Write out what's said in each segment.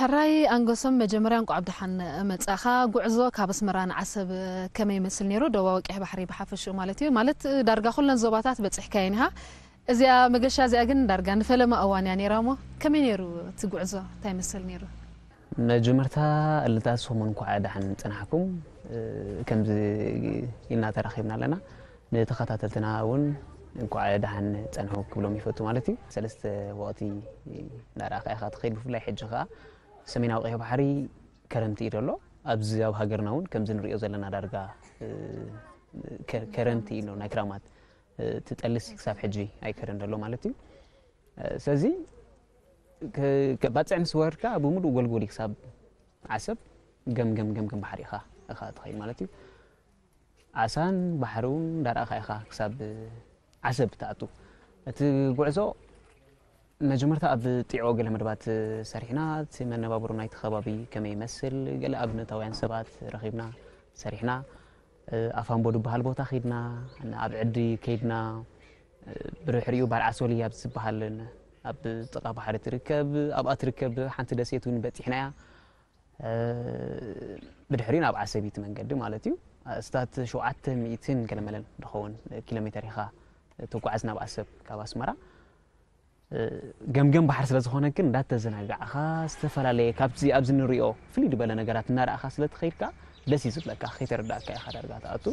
ሕራይ ኣንገሶም፣ መጀመርያ እንቋዕ ብደሓን መጻኻ። ጉዕዞ ካብ ኣስመራ ንዓሰብ ከመይ ይመስል ነይሩ? ደቡባዊ ቀይሕ ባሕሪ ብሓፈሽኡ ማለት እዩ። ማለት ዳርጋ ኩለን ዞባታት በጺሕካየን ኢኻ። እዚኣ መገሻ እዚኣ ግን ዳርጋ ንፈለማ እዋን እያ ነይራ እሞ ከመይ ነይሩ እቲ ጉዕዞ? እንታይ ይመስል ነይሩ? መጀመርታ እልታት ሰሙን እንኳዕ ደሓን ጸናሕኩም። እ፣ ከምዚ ኢልና ተራኺብና ኣለና። ንተኸታተልትና እውን እንኳዕ ደሓን ጸንሑ ክብሎም ይፈቱ ማለት እዩ። ሰለስተ ወቕቲ እንዳረኣኻ ኢኻ ትኸይድ። ብፍላይ ሕጂ ኸኣ ሰሜናዊ ቀይሕ ባሕሪ ከረምቲ እዩ ዘሎ። ኣብዚ ኣብ ሃገርና እውን ከምዚ ንሪኦ ዘለና ዳርጋ፣ እ፣ ከ-፣ ከረምቲ እዩ ናይ ክራማት፣ እ፣ ትጠልስ ክሳብ ሕጂ ኣይከደን ዘሎ ማለት እዩ። እ፣ ስለዚ ከ-፣ ከባጽዕ ምስ ወረድካ ብምሉእ ጎልጎል እዩ ክሳብ ዓሰብ ገም ገም ገም ገም ባሕሪ ኢኻ፣ ኢኻ ትኸይድ ማለት እዩ። ዓሳን ባሕሪ እውን እንዳረኣኻ ኢኻ ክሳብ ዓሰብ ትኣቱ። እቲ ጉዕዞ መጀመርታ ኣብ ጢዖ ገለ መደባት ሰሪሕና፣ እቲ መነባብሮ ናይቲ ከባቢ ከመይ ይመስል፣ ገለ ኣብነታውያን ሰባት ረኺብና ሰሪሕና። እ፣ ኣፋምቦ ዝበሃል ቦታ ኸይድና፣ ኣብ ዕዲ ከይድና፣ እ፣ ብድሕሪኡ ባልዓሶሊ ኣብ ዝበሃል ኣብ ጥቓ ባሕሪ ትርከብ፣ ኣብኣ ትርከብ ሓንቲ ደሴት እውን በጺሕናያ። እ፣ ብድሕሪኡ ናብ ዓሰብ እዩ እቲ መንገዲ ማለት እዩ። ኣስታት ሸውዓተ ሚእትን ገለመለን ዝኸውን ኪሎ ሜተር ኢኻ ትጓዓዝ ናብ ዓሰብ ካብ ኣስመራ። እ፣ ገምገም ባሕሪ ስለ ዝኾነ ግን እንዳተዘናጋዕኻ ዝተፈላለየ ካብዚ ኣብዚ ንሪኦ ፍልይ ዝበለ ነገራት እናረኣኻ ስለ ትኸይድካ ደስ እዩ ዝብለካ፣ ከይተረዳእካ ኢኻ ዳርጋ ትኣቱ።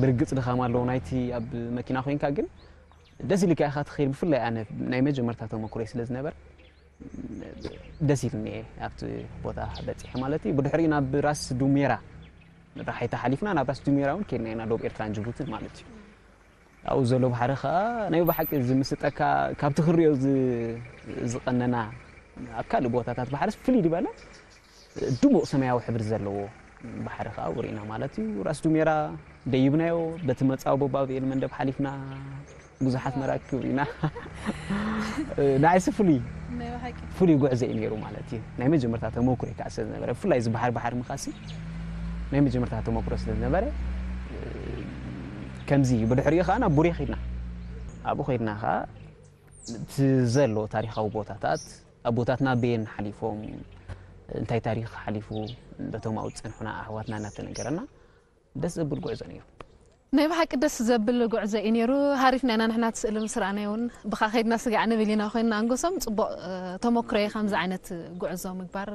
ብርግጽ ድኻም ኣለዎ ናይቲ ኣብ መኪና ኮይንካ፣ ግን ደስ ኢልካ ኢኻ ትኸይድ። ብፍላይ ኣነ ናይ መጀመርታ ተመክሮይ ስለ ዝነበር ደስ ኢልኒ እየ ኣብቲ ቦታ በጺሐ ማለት እዩ። ብድሕሪኡ ናብ ራስ ዱሜራ ራሓይታ ሓሊፍና ናብ ራስ ዱሜራ እውን ከይድና ኢና፣ ዶብ ኤርትራን ጅቡትን ማለት እዩ። ኣብኡ ዘሎ ባሕሪ ኸኣ ናይ ብሓቂ ዝምስጠካ፣ ካብቲ ክሪኦ ዝ-፣ ዝቐነና ኣብ ካልእ ቦታታት ባሕርስ ፍልይ ዝበለ ድሙቕ ሰማያዊ ሕብሪ ዘለዎ ባሕሪ ኸኣ ውሪእና ማለት እዩ። ራስ ዱሜራ ደይብናዮ፣ በቲ መጻወቦ ባብኤል መንደብ ሓሊፍና ብዙሓት መራክብ ኢና። ንዓይሲ ፍሉይ ናይ ብሓቂ ፍሉይ ጉዕዞ እዩ ነይሩ ማለት እዩ። ናይ መጀመርታ ተመኩሮ ከዓ ስለ ዝነበረ፣ ብፍላይ እዚ ባሕሪ፣ ባሕሪ ምኻሲ ናይ መጀመርታ ተመኩሮ ስለ ዝነበረ፣ ከምዚ እዩ። ብድሕሪኡ ከዓ ናብ ቡሬ ኸይድና። ኣብኡ ኸይድና ከዓ እቲ ዘሎ ታሪኻዊ ቦታታት፣ ኣቦታትና በየን ሓሊፎም፣ እንታይ ታሪኽ ሓሊፉ፣ በቶም ኣብኡ ዝጸንሑና ኣሕዋትና እናተነገረና፣ ደስ ዘብል ጉዕዞ ነይሩ። ናይ ብሓቂ ደስ ዘብል ጉዕዞ እዩ ነይሩ። ሃሪፍና ኢና ንሕና እቲ ስእሊ ምስ ረኣናዮ እውን ብኻ ከይድና ስጋዕ ንብል ኢና ኮይንና። ኣንጎሶም፣ ጽቡቕ፣ እ፣ ተመክሮ እዩ። ከምዚ ዓይነት ጉዕዞ ምግባር፣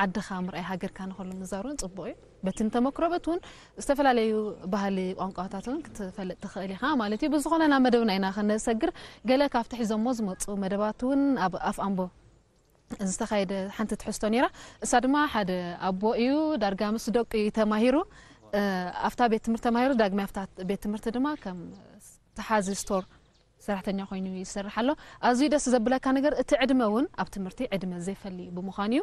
ዓድኻ ምርኣይ፣ ሃገርካ ንኹሉ ምዛር እውን ጽቡቕ እዩ። በቲ ንተመክሮ፣ በቲ እውን ዝተፈላለዩ ባህሊ፣ ቋንቋታት እውን ክትፈልጥ ትኽእል ኢኻ ማለት እዩ። ብዝኾነ ናብ መደብና ኢና ከነሰግር። ገለ ካብቲ ሒዞሞ ዝመጹ መደባት እውን ኣብ ኣፍ ኣምቦ ዝተኻየደ ሓንቲ ትሕዝቶ ነይራ። እሳ ድማ ሓደ ኣቦ እዩ፣ ዳርጋ ምስ ደቁ እዩ ተማሂሩ። እ፣ ኣብታ ቤት ትምህርቲ ተማሂሩ፣ ዳግማይ ኣብታ ቤት ትምህርቲ ድማ ከም ተሓዚ ስቶር ሰራሕተኛ ኮይኑ ይሰርሕ ኣሎ። ኣዝዩ ደስ ዘብለካ ነገር፣ እቲ ዕድመ እውን ኣብ ትምህርቲ ዕድመ ዘይፈሊ ብምዃኑ እዩ።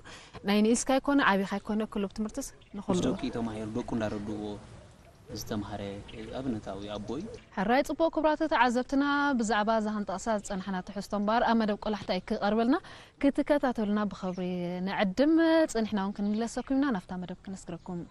ናይ ንኢስካ ይኮነ፣ ዓቢኻ ይኮነ፣ ክሉብ ትምህርትስ ንኹሉ። ምስ ደቁ እዩ ተማሂሩ፣ ደቁ እንዳረድዎ ዝተምሃረ ኣብነታዊ ኣቦ እዩ። ሕራይ ጽቡቕ። ክቡራት ተዓዘብትና፣ ብዛዕባ እዛ ክንጠቕሳ ዝጸናሕና ትሕዝቶ እምበኣር ኣብ መደብ ቆላሕታ እዩ ክቐርበልና። ክትከታተሉና ብኽብሪ ንዕድም። ጽኒሕና እውን ክንምለሰኩም ኢና፣ ናብታ መደብ ክነስግረኩም።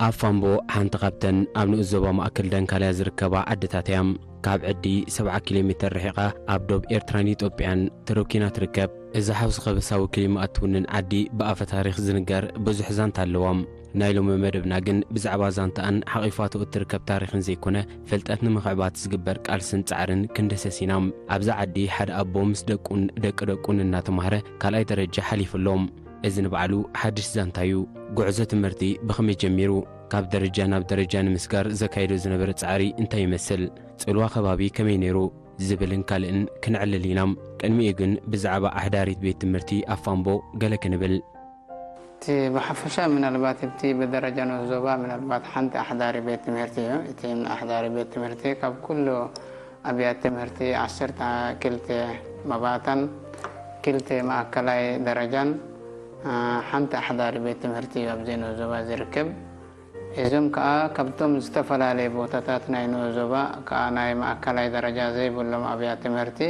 ኣፋምቦ ሓንቲ ካብተን ኣብ ንኡስ ዞባ ማእከል ደንካልያ ዝርከባ ዓድታት እያ። ካብ ዕዲ ሰብዓ ኪሎ ሜተር ርሒቓ ኣብ ዶብ ኤርትራን ኢትዮጵያን ተረኪና ትርከብ። እዛ ሓውሲ ከበሳ ወኪል ይምኣ እትውንን ዓዲ ብኣፈ ታሪኽ ዝንገር ብዙሕ ዛንታ ኣለዋ። ናይ ሎሚ መደብና ግን ብዛዕባ ዛንታኣን ሓቒፋቶ እትርከብ ታሪኽን ዘይኮነ፣ ፍልጠት ንምኽዕባት ዝግበር ቃልስን ጻዕርን ክንድህሰስ ኢና። ኣብዛ ዓዲ ሓደ ኣቦ ምስ ደቁን ደቂ ደቁን እናተማህረ ካልኣይ ደረጃ ሓሊፉ ኣሎ። እዚ ንባዕሉ ሓድሽ ዛንታ እዩ። ጉዕዞ ትምህርቲ ብኸመይ ጀሚሩ? ካብ ደረጃ ናብ ደረጃ ንምስጋር ዘካየዶ ዝነበረ ጻዕሪ እንታይ ይመስል? ጽልዋ ከባቢ ከመይ ነይሩ? ዝብልን ካልእን ክንዕልል ኢና። ቅድሚኡ ግን ብዛዕባ ኣሕዳሪት ቤት ትምህርቲ ኣፋምቦ ገለ ክንብል። እቲ ብሓፈሻ ምናልባት እቲ ብደረጃ ንኡስ ዞባ ምናልባት ሓንቲ ኣሕዳሪ ቤት ትምህርቲ እዩ። እቲ ኣሕዳሪ ቤት ትምህርቲ ካብ ኩሉ ኣብያት ትምህርቲ ዓሰርተ ክልተ መባእታን ክልተ ማእከላይ ደረጃን፣ አ፣ ሓንቲ ኣሕዳሪ ቤት ትምህርቲ እዩ ኣብዚ ንኡስ ዞባ ዝርከብ። እዞም ከኣ ካብቶም ዝተፈላለየ ቦታታት ናይ ንኡስ ዞባ ከኣ ናይ ማእከላይ ደረጃ ዘይብሎም ኣብያት ትምህርቲ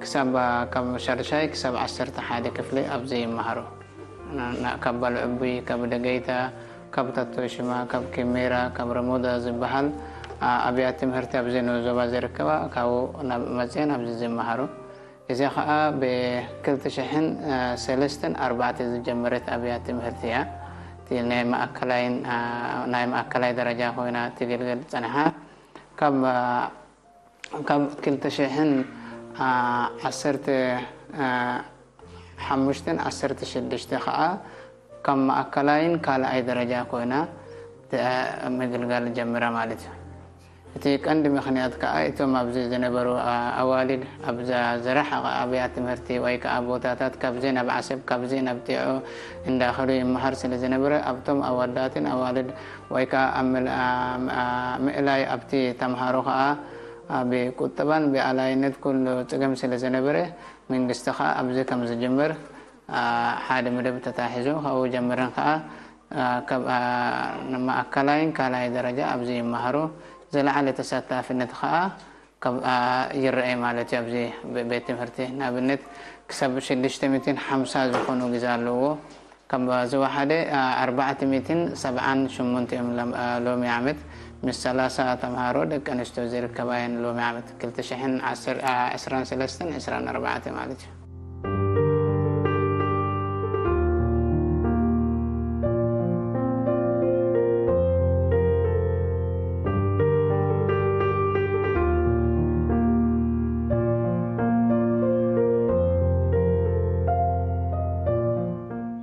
ክሳብ፣ አ፣ ካብ ሻድሻይ ክሳብ ዓሰርተ ሓደ ክፍሊ ኣብዚ ይመሃሩ። ና-፣ ና-፣ ካብ ባልዕቡይ፣ ካብ ደገይታ፣ ካብ ታቶሽማ፣ ካብ ኪሜራ፣ ካብ ረሞዳ ዝበሃል፣ አ፣ ኣብያት ትምህርቲ ኣብዚ ንኡስ ዞባ ዝርከባ ካብኡ ናብ መጽየን ኣብዚ ዝመሃሩ። እዚ ኸኣ ብ ክልተ ሽሕን ሰለስተን ኣርባዕተ ዝጀመረት ኣብያት ትምህርቲ እያ። እቲ ናይ ማእከላይን፣ አ፣ ናይ ማእከላይ ደረጃ ኮይና ትግልገል ጸንሓ። ካብ፣ አ፣ ካብ ክልተ ሽሕን ዓሰርተ ሓሙሽተን ዓሰርተ ሽዱሽተ ኸኣ ካብ ማእከላይን ካልኣይ ደረጃ ኮይና ተ-፣ ምግልጋል ጀምራ ማለት እዩ። እቲ ቀንዲ ምኽንያት ከኣ እቶም ኣብዚ ዝነበሩ፣ አ፣ ኣዋልድ ኣብዛ ዝረሓቐ ኣብያት ትምህርቲ ወይ ከኣ ቦታታት ካብዚ ናብ ዓሰብ ካብዚ ናብ ጢዖ እንዳኸዱ ይመሃር ስለ ዝነበረ ኣብቶም ኣወዳትን ኣዋልድ ወይ ከኣ ኣብ ምል-፣ አ፣ አ፣ ምእላይ ኣብቲ ተምሃሮ ከኣ፣ አ፣ ብቁጠባን ብኣላይነት ኩሉ ጽገም ስለ ዝነበረ መንግስቲ ከኣ ኣብዚ ከም ዝጅምር፣ አ፣ ሓደ መደብ ተታሒዙ ካብኡ ጀምረን ከኣ፣ አ፣ ካብ፣ አ፣ ንማእከላይን ካልኣይ ደረጃ ኣብዚ ይመሃሩ። ዝለዓለ ተሳታፍነት ከኣ ካብ፣ አ፣ ይረኣይ ማለት እዩ። ኣብዚ ቤ-፣ ቤት ትምህርቲ ንኣብነት ክሳብ ሽዱሽተ ሚእትን ሓምሳ ዝኾኑ ግዜ ኣለዎ። ካብ ዝወሓደ፣ አ፣ ኣርባዕተ ሚእትን ሰብዓን ሸሞንተ እዮም ሎም-፣ አ፣ ሎሚ ዓመት ምስ ሰላሳ ተምሃሮ ደቂ ኣንስትዮ ዝርከባ እየን ሎሚ ዓመት ክልተ ሽሕን ዓሰርተ፣ አ፣ ዕስራን ሰለስተን ዕስራን ኣርባዕተ ማለት እዩ።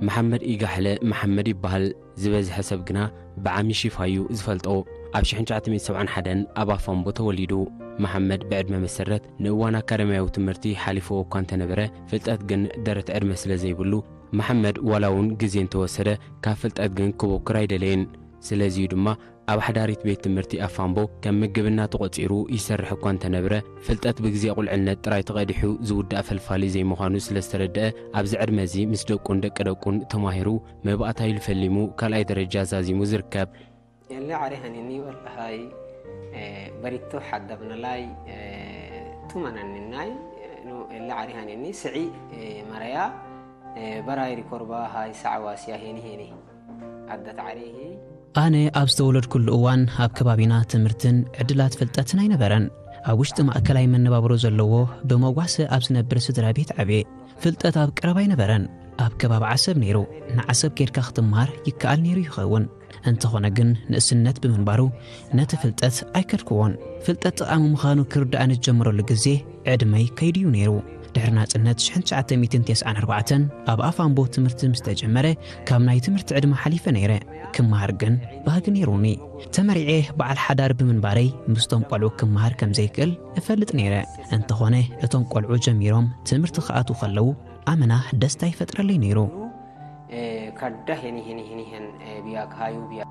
መሓመድ ኢጋሕለ መሓመድ ይበሃል። ዝበዝሐ ሰብ ግና ብዓሚ ሺፋ እዩ ዝፈልጦ። ኣብ ሽሕን ትሽዓተ ሚእትን ሰብዓን ሓደን ኣብ ኣፋምቦ ተወሊዱ። መሓመድ ብዕድመ መሰረት ንእዋን ኣካዳሚያዊ ትምህርቲ ሓሊፍዎ እኳ እንተነበረ፣ ፍልጠት ግን ደረት ዕድመ ስለ ዘይብሉ፣ መሓመድ ዋላ እውን ግዜ እንተወሰደ፣ ካብ ፍልጠት ግን ክቦክር ኣይደለየን። ስለዚ'ዩ ድማ ኣብ ሓዳሪት ቤት ትምህርቲ ኣፋምቦ ከም ምግብና ተቖጺሩ ይሰርሕ እኳ እንተነብረ፣ ፍልጠት ብግዜ ቁልዕነት ጥራይ ተቐዲሑ ዝውዳእ ፈልፋሊ ዘይምዃኑ ስለ ዝተረድአ፣ ኣብዚ ዕድመ እዚ ምስ ደቁን ደቂ ደቁን ተማሂሩ፣ መባእታ ኢሉ ፈሊሙ ካልኣይ ደረጃ ዛዚሙ ዝርከብ። ኤለ ዓሪ ሃኒኒ ወላሃይ፣ ኤ፣ በሪቶ ሓዳብነላይ፣ ኤ፣ ቱማናኒናይ፣ ኤ፣ ኑ ኤለ ዓሪ ሃኒኒ ስዒ፣ ኤ፣ መረያ፣ ኤ፣ በራይ ሪኮርባ ሃይ ሳዕዋስያ ሄኒ ሄኒ። ኣደት ዓሪሂ። ኣነ ኣብ ዝተወለድኩሉ እዋን ኣብ ከባቢና ትምህርትን ዕድላት ፍልጠትን ኣይነበረን። ኣብ ውሽጢ ማእከላይ መነባብሮ ዘለዎ ብመዋስእ ኣብ ዝነብር ስድራ ቤት ዓብየ። ፍልጠት ኣብ ቀረባ ኣይነበረን። ኣብ ከባቢ ዓሰብ ነይሩ። ንዓሰብ ኬድካ ክትምሃር ይከኣል ነይሩ ይኸውን። እንተኾነ ግን ንእስነት ብምንባሩ ነቲ ፍልጠት ኣይከድክዎን። ፍልጠት ጠቓሚ ምዃኑ ክርዳእኒ ዝጀመረሉ ግዜ ዕድመይ ከይዱ እዩ ነይሩ። ድሕሪ ናጽነት ሽሕን ትሽዓተ ሚእትን ተስዓን ኣርባዕተን ኣብ ኣፋምቦ ትምህርቲ ምስ ተጀመረ ካብ ናይ ትምህርቲ ዕድመ ሓሊፈ ነይረ። ክመሃር ግን ባህጊ ነይሩኒ። ተመሪዔ በዓል ሓዳር ብምንባረይ ምስቶም ቆልዑ ክመሃር ከም ዘይክእል እፈልጥ ነይረ። እንተኾነ እቶም ቆልዑ ጀሚሮም ትምህርቲ ክኣትዉ ከለዉ ኣመና ደስታ ይፈጥረለይ ነይሩ። ኤ፣ ከዳ ሄኒ ሄኒ ሄኒ ሄን፣ ኤ፣ ብያ ክሃዩ ብያ።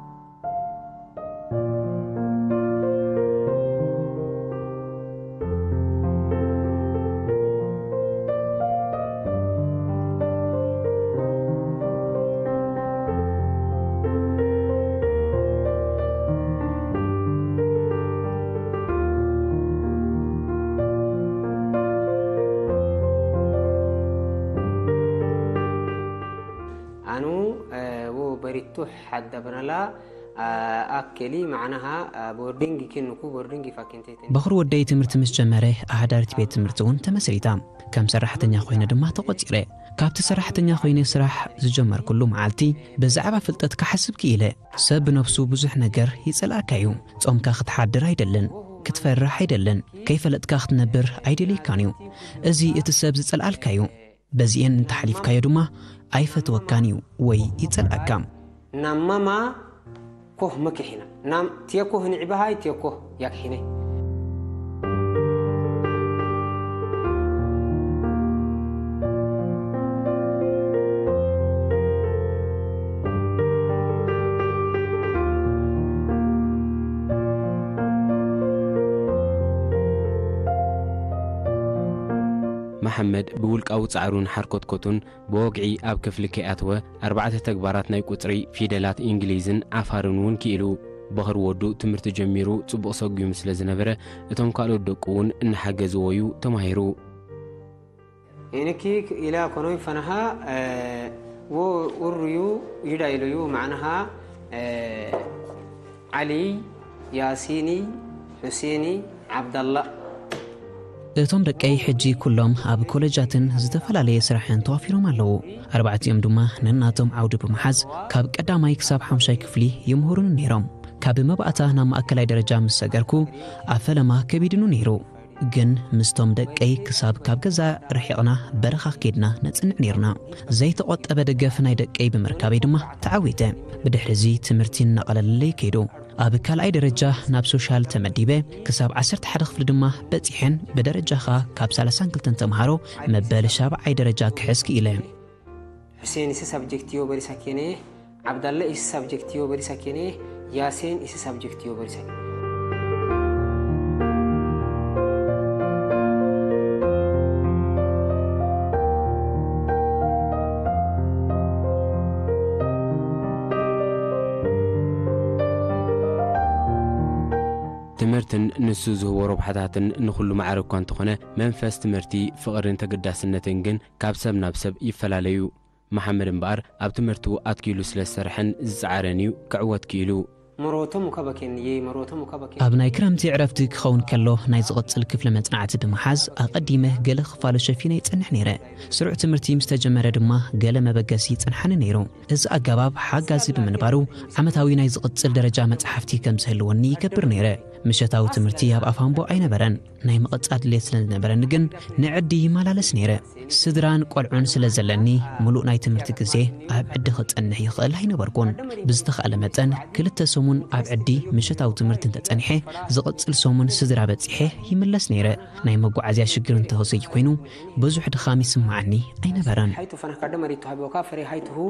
ኣኑ፣ እ፣ ዎ በሪቱ ሓዳብናላ፣ አ፣ ኣከሊ መዓናሃ፣ አ፣ ቦርዲንግ ኪንኩ ቦርዲንግ ይፋኪንቴትን። በኹር ወደይ ትምህርቲ ምስ ጀመረ፣ ኣህዳሪት ቤት ትምህርቲ እውን ተመስሪታ። ከም ሰራሕተኛ ኮይነ ድማ ተቖጺረ። ካብቲ ሰራሕተኛ ኮይነ ስራሕ ዝጀመርኩሉ መዓልቲ፣ ብዛዕባ ፍልጠት ክሓስብ ክኢለ። ሰብ ብነብሱ ብዙሕ ነገር ይጸልኣካ እዩ። ጾምካ ክትሓድር ኣይደልን፣ ክትፈርሕ ኣይደልን፣ ከይፈለጥካ ክትነብር ኣይደልየካን እዩ። እዚ እቲ ሰብ ዝጸልኣልካ እዩ። በዚኤን እንተሓሊፍካዮ ድማ ኣይፈትወካን እዩ ወይ ይጸልኣካ። ናማማ ኮህ መክሒና። ናም ትየኮህ ንዕባሃይ ትየኮህ ያክሒነ። መሓመድ ብውልቃዊ ጻዕሩን ሓርኮትኮቱን ብወግዒ ኣብ ክፍሊ ከይኣተወ፣ ኣርባዕተ ተግባራት ናይ ቁጽሪ፣ ፊደላት እንግሊዝን ዓፋርን እውን ክኢሉ። በኽሪ ወዱ ትምህርቲ ጀሚሩ ጽቡቕ ሰጒሙ ስለ ዝነበረ፣ እቶም ካልኦት ደቁ እውን እናሓገዝዎ እዩ ተማሂሩ። Iniki ila konoin fanaha wo urruyu yida iluyu macnaha Ali, Yasini, Huseni, Abdallah. እቶም ደቀይ ሕጂ ኩሎም ኣብ ኮለጃትን ዝተፈላለየ ስራሕን ተዋፊሮም ኣለዉ። ኣርባዕቲኦም ድማ ነናቶም ዓውዲ ብምሓዝ ካብ ቀዳማይ ክሳብ ሓምሻይ ክፍሊ ይምህሩኒ ነይሮም። ካብ መባእታ ናብ ማእከላይ ደረጃ ምስ ሰገርኩ ኣብ ፈለማ ከቢድኑ ነይሩ። ግን ምስቶም ደቀይ ክሳብ ካብ ገዛ ርሒቕና በረኻ ኬድና ነጽንዕ ነይርና። ዘይተቖጠበ ደገፍ ናይ ደቀይ ብምርካበይ ድማ ተዓዊተ። ብድሕሪ እዚ ትምህርቲ እናቐለለለይ ከይዱ። ኣብ ካልኣይ ደረጃ ናብ ሶሻል ተመዲበ። ክሳብ ዓሰርተ ሓደ ክፍሊ ድማ በጺሐን ብደረጃ ኸኣ ካብ ሰላሳን ክልተን ተምሃሮ መበል ሻብዓይ ደረጃ ክሕዝ ክኢለ። Hussein isi subject yo barisa kene, Abdallah isi subject yo barisa kene, Yasin isi subject yo barisa kene. ትምህርትን ንሱ ዝህቦ ረብሓታትን ንኹሉ ማዕረ እኳ እንተኾነ፣ መንፈስ ትምህርቲ፣ ፍቕርን ተገዳስነትን ግን ካብ ሰብ ናብ ሰብ ይፈላለዩ። መሓመድ እምበኣር ኣብ ትምህርቱ ኣትኪሉ ስለ ዝሰርሐን ዝጸዓረን እዩ ክዕወት ክኢሉ። Moroota muka bakeen yee moroota muka bakeen. ኣብ ናይ ክረምቲ ዕረፍቲ ክኸውን ከሎ ናይ ዝቕጽል ክፍሊ መጽናዕቲ ብምሓዝ ኣቐዲመ ገለ ክፋሉ ሸፊነ ይጸንሕ ነይረ። ስሩዕ ትምህርቲ ምስ ተጀመረ ድማ ገለ መበገሲ ይጸንሓኒ ነይሩ። እዚ ኣገባብ ሓጋዚ ብምንባሩ ዓመታዊ ናይ ዝቕጽል ደረጃ መጽሓፍቲ ከም ዝህልወኒ ይገብር ነይረ። ምሸታዊ ትምህርቲ ኣብ ኣፋምቦ ኣይነበረን። ናይ ምቕጻል ድሌት ስለ ዝነበረኒ ግን ንዕዲ ይመላለስ ነይረ። ስድራን ቆልዑን ስለ ዘለኒ፣ ምሉእ ናይ ትምህርቲ ግዜ ኣብ ዕዲ ክጸንሕ ይኽእል ኣይነበርኩን። ብዝተኻእለ መጠን፣ ክልተ ሰሙን ኣብ ዕዲ ምሸታዊ ትምህርቲ እንተጸኒሐ፣ ዝቕጽል ሰሙን ስድራ በጺሐ ይምለስ ነይረ። ናይ መጓዓዝያ ሽግር እንተዘይኮይኑ፣ ብዙሕ ድኻም ይስምዓኒ ኣይነበረን። Haytu fana kadda maritu habiwa ka fere haytuhu.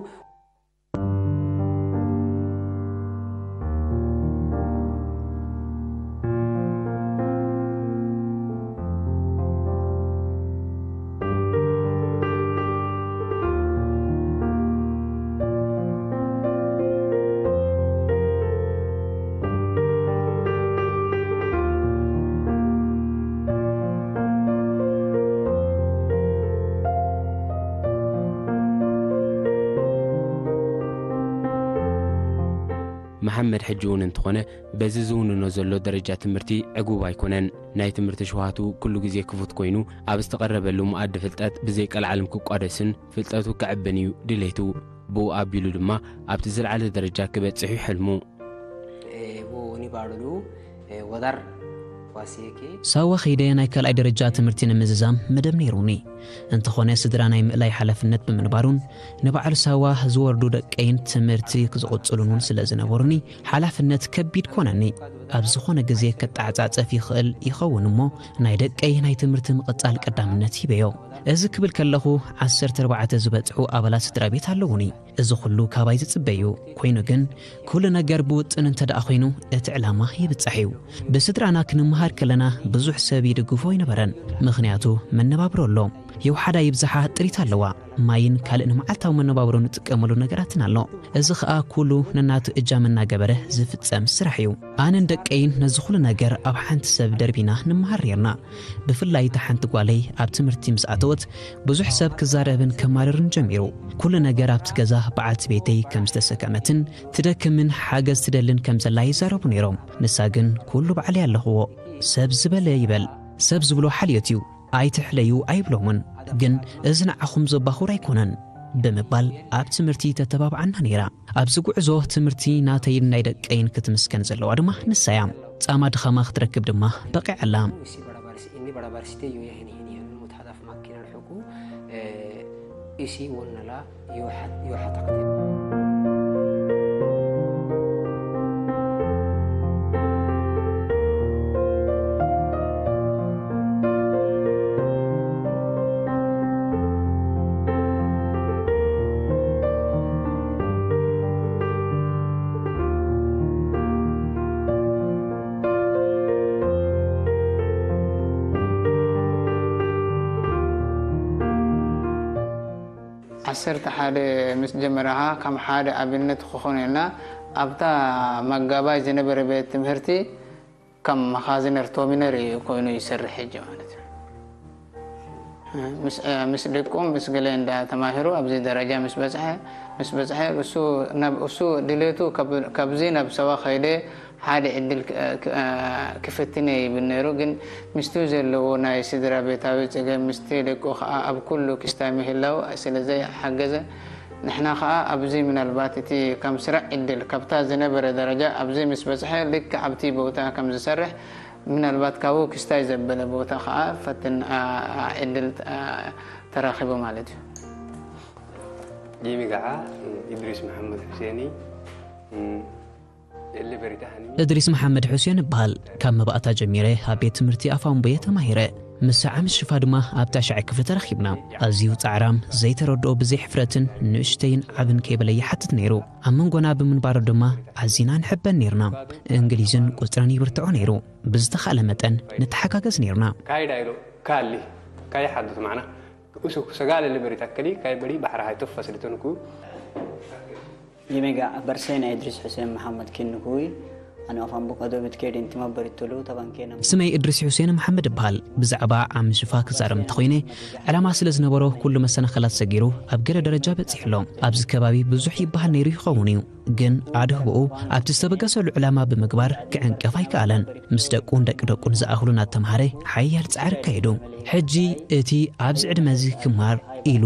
መሓመድ ሕጂ እውን እንተኾነ በዚ ዝውንኖ ዘሎ ደረጃ ትምህርቲ ዕጉብ ኣይኮነን። ናይ ትምህርቲ ሸውሃቱ ኩሉ ግዜ ክፉት ኮይኑ፣ ኣብ ዝተቐረበሉ መኣዲ ፍልጠት ብዘይ ቀልዓለም ክቋደስን ፍልጠቱ ከዕብን እዩ ድሌቱ። ብኡ ኣቢሉ ድማ ኣብቲ ዝለዓለ ደረጃ ክበጽሕ እዩ ሕልሙ። Wo ni barulu wadar wasiyeke. ሳዋ ከይደ ናይ ካልኣይ ደረጃ ትምህርቲ ንምዝዛም መደብ ነይሩኒ። እንተኾነ ስድራ ናይ ምእላይ ሓላፍነት ብምንባሩን ንበዓል ሳዋ ዝወርዱ ደቀይን ትምህርቲ ክዝቕጽሉን እውን ስለ ዝነበሩኒ ሓላፍነት ከቢድ ኮነኒ። ኣብ ዝኾነ ግዜ ከጣዓጻጸፍ ይኽእል ይኸውን እሞ ናይ ደቀይ ናይ ትምህርቲ ምቕጻል ቀዳምነት ሂበዮ። እዚ ክብል ከለኹ ዓሰርተ ኣርባዕተ ዝበጽሑ ኣባላት ስድራ ቤት ኣለዉኒ። እዚ ኩሉ ካባይ ዝጽበ እዩ። ኮይኑ ግን ኩሉ ነገር ብውጥን እንተ ደኣ ኮይኑ እቲ ዕላማ ይብጻሕ እዩ። ብስድራና ክንመሃር ከለና ብዙሕ ሰብ ይድግፎ ኣይነበረን። ምኽንያቱ መነባብሮ ኣሎ። የውሓዳ ይብዝሓ ጥሪት ኣለዋ። ማይን ካልእ ንመዓልታዊ መነባብሮ ንጥቀመሉ ነገራትን ኣሎ። እዚ ኸኣ ኩሉ ነናቱ እጃም እናገበረ ዝፍጸም ስራሕ እዩ። ኣነን ደቀይን ነዚ ኩሉ ነገር ኣብ ሓንቲ ሰብ ደርቢና ንመሃር ነርና። ብፍላይ እታ ሓንቲ ጓለይ ኣብ ትምህርቲ ምስ ኣተወት ብዙሕ ሰብ ክዛረብን ከማርርን ጀሚሩ። ኩሉ ነገር ኣብቲ ገዛ በዓልቲ ቤተይ ከም ዝተሰከመትን ትደክምን ሓገዝ ትደልን ከም ዘላ ይዛረቡ ነይሮም። ንሳ ግን ኩሉ ባዕለይ ኣለኽዎ። ሰብ ዝበለ ይበል፣ ሰብ ዝብሎ ሓልዮት እዩ። ኣይትሕለዩ ኣይብሎምን፣ ግን እዚ ንዓኹም ዘባኹር ኣይኮነን ብምባል ኣብ ትምህርቲ ተተባብዓና ነይራ። ኣብዚ ጉዕዞ ትምህርቲ ናተይን ናይ ደቀይን ክትምስገን ዘለዋ ድማ ንሳ እያ። ጻማ ድኻማ ክትረክብ ድማ በቒዓላ። Inni barabarsite yoo yahin hin hin mut hadaf makkinan huku isi wonnala yoo hat yoo hatakte. ዓሰርተ ሓደ ምስ ጀመረ ከዓ ከም ሓደ ኣብነት ክኾነና ኣብታ መጋባይ ዝነበረ ቤት ትምህርቲ ከም መኻዝነር ቶሚነር እዩ ኮይኑ ይሰርሕ ሕጂ ማለት እዩ። ምስ ምስ ደቁ ምስ ገለ እንዳ ተማሂሩ ኣብዚ ደረጃ ምስ በጽሐ ምስ በጽሐ እሱ ናብ እሱ ድሌቱ ካብ- ካብዚ ናብ ሰባ ከይደ ሓደ ዕድል ክ- ክ- ክፍትን እየ ይብል ነይሩ። ግን ምስቱ ዘለዎ ናይ ስድራ ቤታዊ ጸገም ምስቲ ደቁ ከዓ ኣብ ኩሉ ክስታይ ምህላው ስለ ዘይሓገዘ ንሕና ከዓ ኣብዚ ምናልባት እቲ ከም ስራሕ ዕድል ካብታ ዝነበረ ደረጃ ኣብዚ ምስ በጽሐ ልክዕ ኣብቲ ቦታ ከም ዝሰርሕ ምናልባት ካብኡ ክስታይ ዘበለ ቦታ ከዓ ፈትን አ- አ- ዕድል አ- ተራኺቡ ማለት እዩ። ጂሚ ገዓ ኢድሪስ መሓመድ ሑሴኒ እሊ በሪታ ሃኒ እድሪስ መሓመድ ሑሴን እበሃል። ካብ መባእታ ጀሚረ ኣብ ቤት ትምህርቲ ኣፋምቦየ ተማሂረ። ምስ ዓሚ ሽፋ ድማ ኣብ ታሽዓይ ክፍሊ ተራኺብና። ኣዝዩ ጻዕራም፣ ዘይተረድኦ ብዘይ ሕፍረትን ንእሽተይን ዓብን ከይበለ ይሓትት ነይሩ። ኣብ መንጎና ብምንባሩ ድማ ኣዚና ንሕበን ነይርና። እንግሊዝን ቁጽርን ይብርትዖ ነይሩ። ብዝተኻእለ መጠን ንተሓጋገዝ ነይርና። ካይ ዳይሎ ካሊ ካይ ሓዱት ማዕና እሱ ሰጋለ ልበሪ ታከሊ ካይ በሪ ባሕራ ሃይቶፍ ፋሲሊቶንኩ Yemega barsena Idris Hussein Muhammad Kinnukui. Anu afan buka dobit kedin tima baritulu taban kena. ስመይ እድሪስ ሑሴን መሓመድ እበሃል። ብዛዕባ ዓሚ ሽፋ ክዛረብ እንተኾይነ፣ ዕላማ ስለ ዝነበሮ ኩሉ መሰናኸላት ሰጊሩ ኣብ ገለ ደረጃ በጺሑ ኣሎ። ኣብዚ ከባቢ ብዙሕ ይበሃል ነይሩ ይኸውን እዩ፣ ግን ኣድህቦኡ ኣብቲ ዝተበገሰሉ ዕላማ ብምግባር ክዕንቀፍ ኣይከኣለን። ምስ ደቁን ደቂ ደቁን ዝኣኽሉ እናተምሃረ ሓያል ጻዕሪ ኣካየዱ። ሕጂ እቲ ኣብዚ ዕድመ እዚ ክማር ኢሉ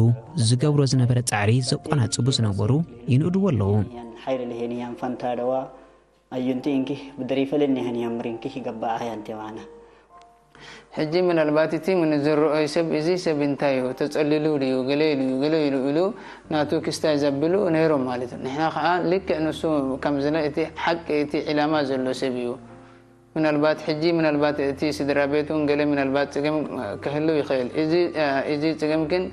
ዝገብሮ ዝነበረ ጻዕሪ ዘቆናጽቡ ዝነበሩ ይንእድዎ ኣለዉ። Hayri leheni yan fanta dawa. Ayunti inki bdari felen nehani amrinki gabba ayanti wana. ሕጂ ምናልባት እቲ ምን ዝረአዩ ሰብ እዚ ሰብ እንታይ እዩ ተጸሊሉ ድዩ ገለ ኢሉ እዩ ገለ ኢሉ ኢሉ ናቱ ክስታይ ዘብሉ ነይሮም ማለት እዩ። ንሕና ከዓ ልክዕ ንሱ ከምዝለ እቲ ሓቂ እቲ ዕላማ ዘሎ ሰብ እዩ። ምናልባት ሕጂ ምናልባት እቲ ስድራ ቤቱን ገለ ምናልባት ጽገም ክህሉ ይኽእል። እዚ እዚ ጽገም ግን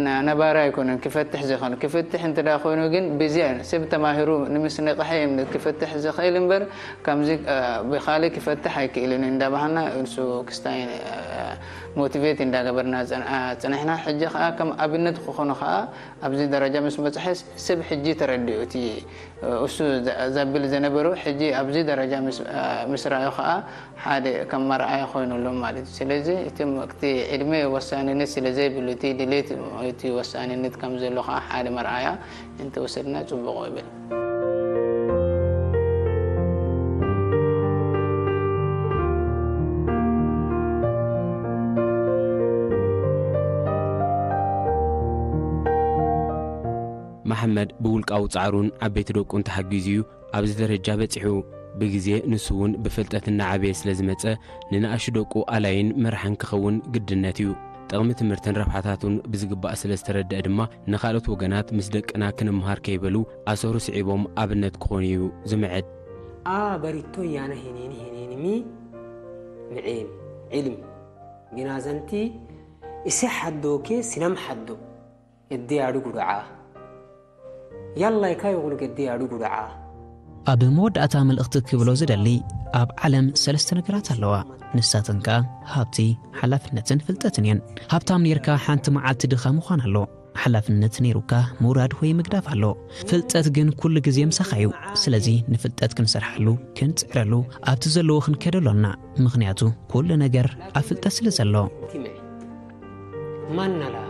ና- ነባሪ ኣይኮነን ክፈትሕ ዝኽእል። ክፍትሕ እንተ ደኣ ኮይኑ ግን ብዚያ ሰብ ተማሂሩ ንምስንቕሐ እዮም ክፍትሕ ዝኽእል እምበር ከምዚ እ፣ ብኻልእ ክፈትሕ ኣይክእልን እንዳባህልና እሱ ክስታይ እ፣ ሞቲቬት እንዳገበርና ጸን- እ፣ ጽንሕና። ሕጂ ከዓ ከም ኣብነት ክኾኑ ከዓ ኣብዚ ደረጃ ምስ በጽሐ ሰብ ሕጂ ተረዲኡ እቲ እ፣ እሱ ዘ- ዘብል ዝነበሩ ሕጂ ኣብዚ ደረጃ ምስ እ፣ ምስ ረኣዩ ከዓ ሓደ ከም መርኣያ ኮይኑሎም ማለት እዩ። ስለዚ እቲ እቲ ዕድመ ወሳንነት ስለ ዘይብሉ እቲ ድሌት እቲ ወሳንነት ከም ዘሎ ከዓ ሓደ መርኣያ እንተወሰድና ጽቡቕ ይብል። መሓመድ ብውልቃዊ ጻዕሩን ዓበይቲ ደቁን ተሓጊዙ እዩ ኣብዚ ደረጃ በጺሑ። ብግዜ ንሱ እውን ብፍልጠት እናዓበየ ስለ ዝመጸ ንንኣሽቱ ደቁ ኣላይን መራሕን ክኸውን ግድነት እዩ። ጥቕሚ ትምህርትን ረብሓታቱን ብዝግባእ ስለ ዝተረድአ ድማ ንኻልኦት ወገናት ምስ ደቅና ክንምሃር ከይበሉ ኣሰሩ ስዒቦም ኣብነት ክኾኑ እዩ ዝምዕድ። A baritto yana hinini hinini mi mi'im ilmi. Ginazanti isi haddo ke sinam haddo. Eddi adugu du'a. Yalla ikayo gulug eddi adugu du'a. ኣብ መወዳእታ መልእኽቲ ክብሎ ዝደሊ ኣብ ዓለም ሰለስተ ነገራት ኣለዋ። ንሳተን ከኣ ሃብቲ፣ ሓላፍነትን ፍልጠትን እየን። ሃብታም ኔርካ ሓንቲ መዓልቲ ድኻ ምዃን ኣሎ። ሓላፍነት ነይሩካ ምውራድ ወይ ምግዳፍ ኣሎ። ፍልጠት ግን ኩሉ ግዜ ምሳኻ እዩ። ስለዚ ንፍልጠት ክንሰርሓሉ፣ ክንጽዕረሉ፣ ኣብቲ ዘለዎ ክንከደሉ ኣለና። ምኽንያቱ ኩሉ ነገር ኣብ ፍልጠት ስለ ዘሎ። Timi. Mannala